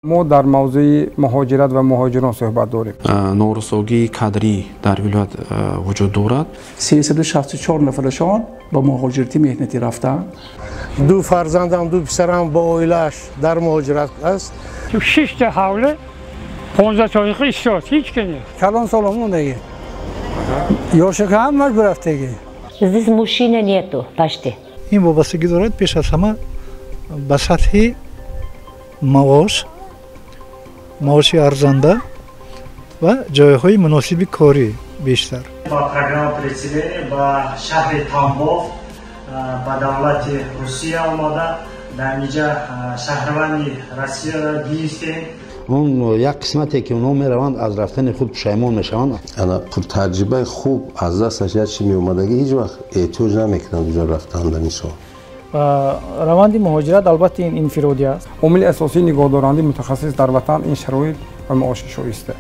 Мо дар мавзӯи муҳоҷират ва муҳоҷирон суҳбат дорем. Норасогии кадрӣ дар вилоят вуҷуд дорад. 364 нафарашон ба муҳоҷирати меҳнатӣ рафтанд. Ду фарзандам, ду писарам бо оилааш дар муҳоҷират аст. Шишта ҳавли 15 тоиқи истод, ҳеч ки нест. Калон солом мондаги, ёшака ҳамаш бирафтаги. Здесь мужчины нету почти. Ин вобастагӣ дорад пеш аз ҳама ба сатҳи маош, маоши арзанда ва ҷойҳои муносиби корӣ бештар. Ба программа переселения ба шаҳри Тамбов, ба давлати Русия омада, дар инҷа шаҳрванди Россияро гирифтем. Он як қисмате, ки онҳо мераванд, аз рафтани худ пушаймон мешаванд. Ана пуртаҷрибаи хуб аз дасташ як чи меомадагӣ, ҳеҷ вақт эҳтиёҷ намекунанд уҷо рафтанда, мисол. Раванди муҳоҷират албатта ин инфиродӣ аст. Омили асосии нигоҳдорандаи мутахассис дар ватан ин шароит ва маоши шоиста.